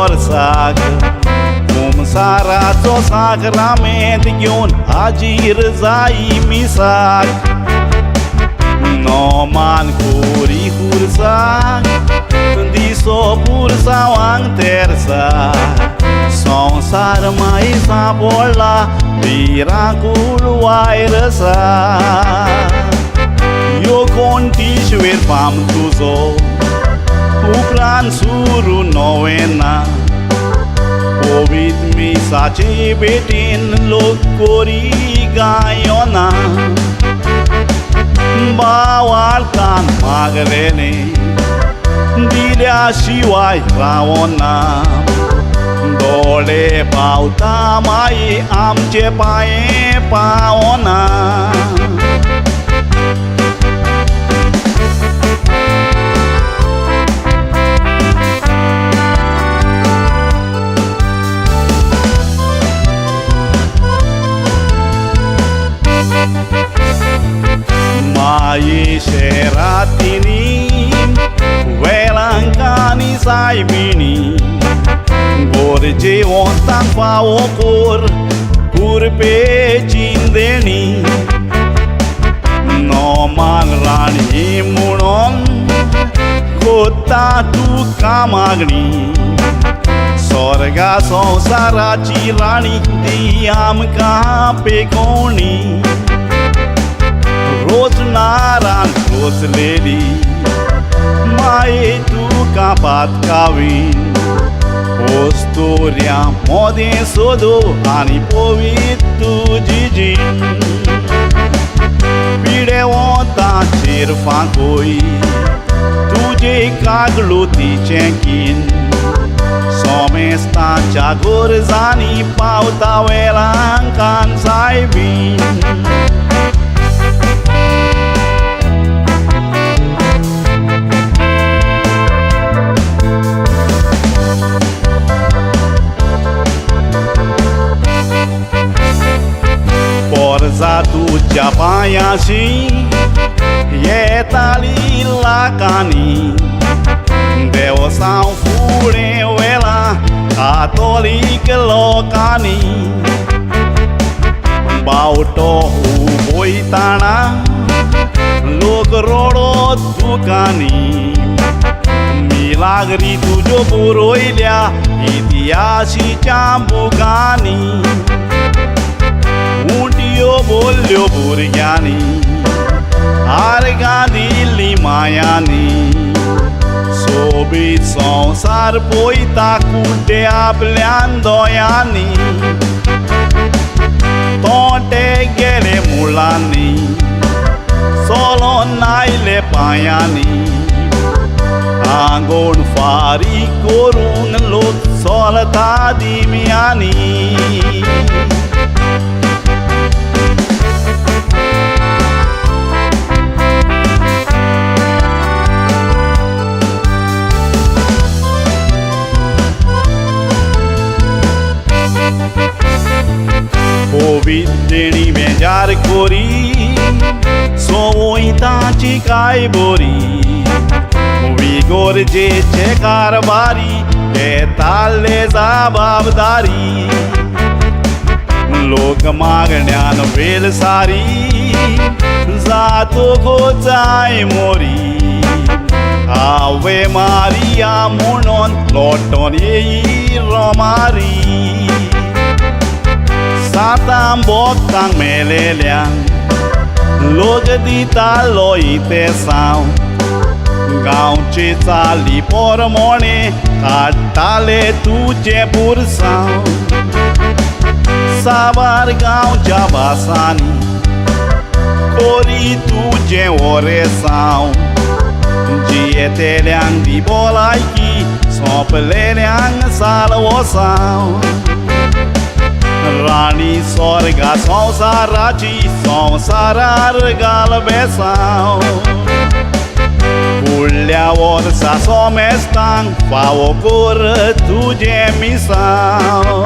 वर्साक कुमसाराचो साक्रामेंत घेवन हाजीर जाई मिसाक नोमान कोरी खुर्साक दिसो पुरसावांक तेरसा संवसार माई सांपडला भिरांकूळ वायरसा यो कोणतीश्वेर फाम तुजो उपरांत सुरू नोवेना कोवीद मिसाचे भेटीन लोक कोरी गायना बावाळतान मागलेले दिल्या शिवाय रावना दोळे पावता माई आमचे पांये पावना. माई शेरातिनी वेलांकानी सायबिणी गोरजे वोतांक फावो कोर कुरपेची देणी नोमान राणी म्हणून कोत्ता तुका मागणी स्वर्गा संवसाराची राणी ती आमकां पेकोवणी रोजनारान रोजलेली माये तुका पातकावीन वस्तुऱ्या मोदें सोदू आनी पवित्र तुजी जीण पिडे वोताचेर फांकोय तुजे कागलुतीचें कीन सोमेस्ताच्या गरजांनी पावता वेलांकान सायबीन. पोरजा तुज्या पांयाशी येताली लाखांनी देवसांव फुडें वेलां कातोलीक लोकांनी बावटो उबयताना लोक रडत दुकांनी मिलाग्री तुज्यो बरयल्या इतिहासीच्या बुकांनी उंटयो बोल्ल्यो भुरग्यांनी आर्गां दिल्ली मायांनी सोबीत संवसार पळयता कुड्डे आपल्यान दोळ्यांनी तोंटे गेले मुळांनी चलोन आयले पांयांनी आंगोण फारीक करून लोक चलता दिम्यांनी. देणी बेजार कोरी सोवयताची काय बोरी विगोरजेचे कारभारी घेताले जबाबदारी लोक मागण्यान वेल सारी जातो गोचाय मोरी आवे मारिया म्हणून लोटोन येई रोमारी सातां बोगतांक मेलेल्यांक लोक दितालो इतेसांव गांवचे चाली पोरमोणे काडटाले तुजें पुरसांव साबार गांवच्या भासांनी कोरी तुजें ओरेसांव जियेतेल्यांक दी भलायकी सोंपलेल्यांक सालवोसांव राणी स्वर्गा संवसाराची संवसारार घाल बेसांव फुडल्या वर्सा सोमेस्तांक फावो कर तुजें मिसांव.